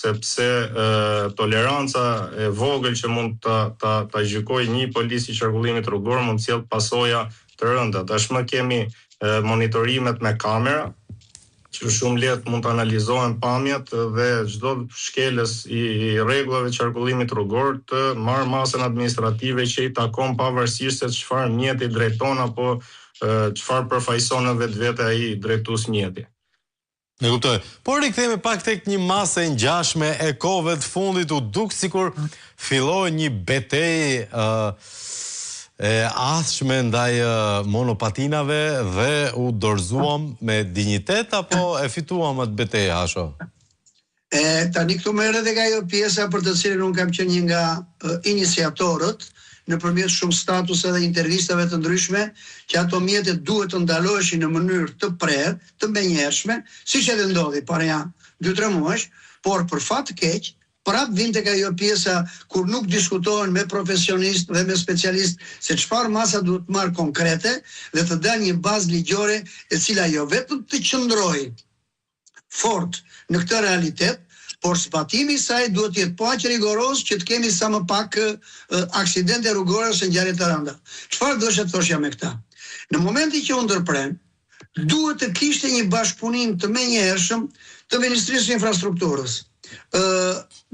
sepse toleranca e vogël që mund ta ta ta gjykojë një polic i qarkullimit rrugor mund të sjellë pasoja të rënda. Tashmë kemi monitorimet me kamera, që shumë lehtë mund të analizohen pamjet dhe çdo shkelës i rregullave të qarkullimit rrugor të marrë masën administrative që i takon pavarësisht se çfarë mjeti drejton apo çfarë përfaqëson në vetvete ai drejtues mjeti. E kuptoj. Po rikthehemi pak tek një masë e ngjashme e kohëve të fundit u duk sikur filloi një betejë e athshme ndaj monopatinave dhe u dorëzuam me dinjitet apo e fituam atë betejë Hasho? E tani këtu merret edhe ajo pjesa për të cilën unë kam qenë një nga iniciatorët nëpërmjet shumë statuseve dhe intervistave të ndryshme që ato mjete duhet të ndaloheshin në mënyrë të prerë, të menjëhershme, siç edhe ndodhi para nja dy-tre muajsh, por për fat të keq, prapë vijmë tek ajo pjesa kur nuk diskutohen me profesionistë dhe me specialistë se çfarë masa duhet marrë konkrete dhe të dalë një bazë ligjore e cila jo vetëm të qëndrojë fort në këtë realitet, por zbatimi i saj duhet të jetë po aq rigoroz që të kemi sa më pak aksidente rrugore ose ngjarje të rënda. Çfarë dosha të thoshja me këtë? Në momentin që u ndërprenë, duhet të kishte një bashkëpunim të menjëhershëm të Ministrisë së Infrastrukturës, ë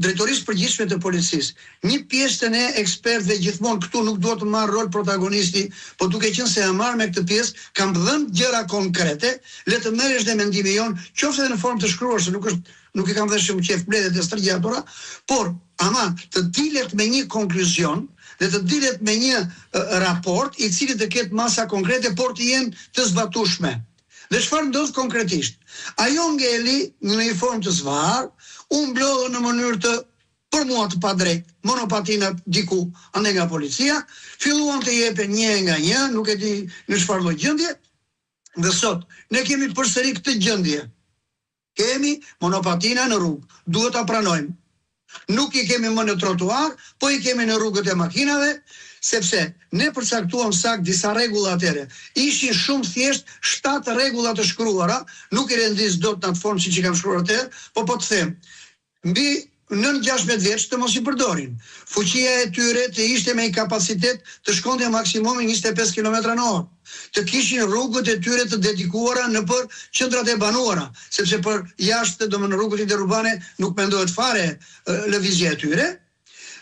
Drejtorisë së Përgjithshme të Policisë. Një pjesë të ne ekspertëve gjithmonë këtu nuk dua të marr rol protagonisti, po duke qenë se jam marrë me këtë pjesë, kam dhënë gjëra konkrete, le të merresh dhe mendimi jonë, qoftë edhe në formë të shkruar se nuk është nuk i kam dhe shumë qejf mbledhjet e stërgjatura, por ama të dilet me një konkluzion dhe të dilet me një raport i cili të ketë masa konkrete, por të jenë të zbatueshme. Dhe çfarë ndodh konkretisht? Ajo ngeli në një formë të zvarrë, u mblodhën në mënyrë të për mua të padrejtë, monopatinat diku andej nga policia, filluan të jepen një e nga një, nuk e di në çfarë lloj gjendje, dhe sot ne kemi përsëri këtë gjendje. Kemi monopatina në rrugë, duhet ta pranojmë. Nuk i kemi më në trotuar, po i kemi në rrugët e makinave, sepse ne përcaktuam saktë disa rregulla atëherë. Ishin shumë thjesht shtatë rregulla të shkruara, nuk i rendis dot në atë formë siç i kam shkruar atëherë, po po të them, Mbi nën 16 vjeç të mos i përdorin. Fuqia e tyre të ishte me një kapacitet të shkonte maksimumi 25 kilometra në orë. Të kishin rrugët e tyre të dedikuara nëpër qendrat e banuara, sepse për jashtë, domethënë rrugët interurbane nuk mendohet fare lëvizja e tyre.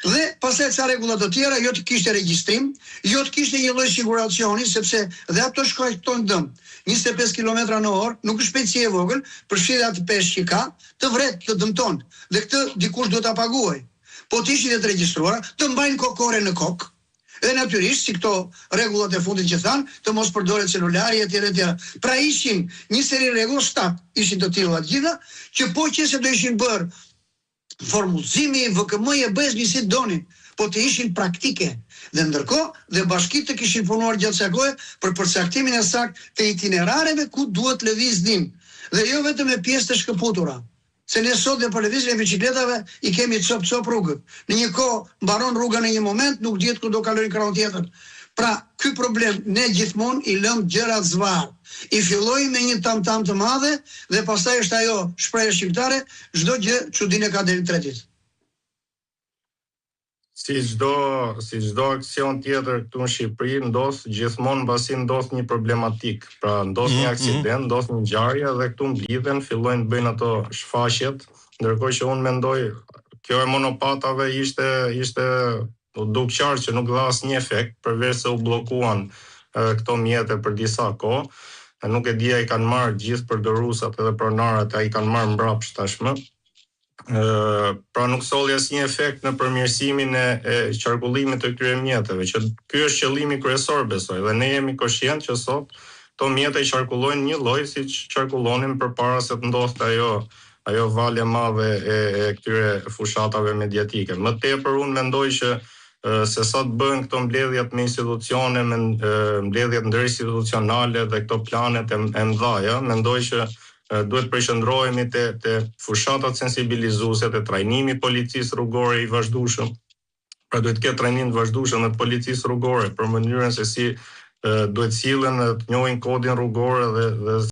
Dhe pastaj ca rregulla të tjera, jo të kishte regjistrim, jo të kishte një lloj siguracioni, sepse dhe ato shkaktojnë dëm. 25 kilometra në orë nuk është shpejtësi e vogël, përfshi dhe atë peshë që ka, të vret, të dëmton. Dhe këtë dikush duhet ta paguajë. Po të ishin dhe të regjistruara, të mbajnë kokore në kokë. Dhe natyrisht, si këto rregullat e fundit që thanë, të mos përdoret celulari etj etj. Pra ishin një seri rregullash, shtatë ishin të tilla të gjitha, që po qe se do ishin bërë formë udhëzimi, VKM-je, bëjeni si doni, po të ishin praktike. Dhe ndërkohë, dhe bashkitë të kishin punuar gjatë kësaj kohe për përcaktimin e saktë të itinerareve ku duhet lëviznin dhe jo vetëm me pjesë të shkëputura. Se ne sot dhe për lëvizjen e biçikletave i kemi copë copë rrugët. Në një kohë mbaron rruga në një moment, nuk dihet ku do kalojnë krahun tjetër. Pra, ky problem ne gjithmonë i lëmë gjërat zvarrë. I fillojmë me një tam tam të madhe dhe pastaj është ajo shprehje shqiptare, çdo gjë çudinë e ka deri në tre ditë. Si çdo si çdo aksion tjetër këtu në Shqipëri ndodh gjithmonë mbasi ndodh një problematikë. Pra ndodh një aksident, ndodh një ngjarje dhe këtu mblidhen, fillojnë të bëjnë ato shfaqjet, ndërkohë që unë mendoj kjo e monopatave ishte ishte U duk qartë që nuk dha asnjë efekt, përveç se u bllokuan këto mjete për disa kohë. Nuk e di a i kanë marrë gjithë përdoruesat edhe pronarët, a i kanë marrë mbrapsht tashmë. Pra nuk solli asnjë efekt në përmirësimin e, e qarkullimit të këtyre mjeteve, që ky është qëllimi kryesor besoj dhe ne jemi koshient që sot këto mjete qarkullojnë njëlloj siç qarkullonin përpara se të ndodhte ajo ajo valë e madhe e, e këtyre fushatave mediatike. Më tepër unë mendoj që se sa të bëhen këto mbledhjet me institucione, me mbledhjet ndërinstitucionale dhe këto planet e, e mëdha, mendoj që duhet të përqendrohemi te te fushatat sensibilizuese, te trajnimi i policisë rrugore i vazhdueshëm. Pra duhet të ketë trajnim të vazhdueshëm të policisë rrugore për mënyrën se si duhet sillen dhe të njohin kodin rrugor dhe dhe.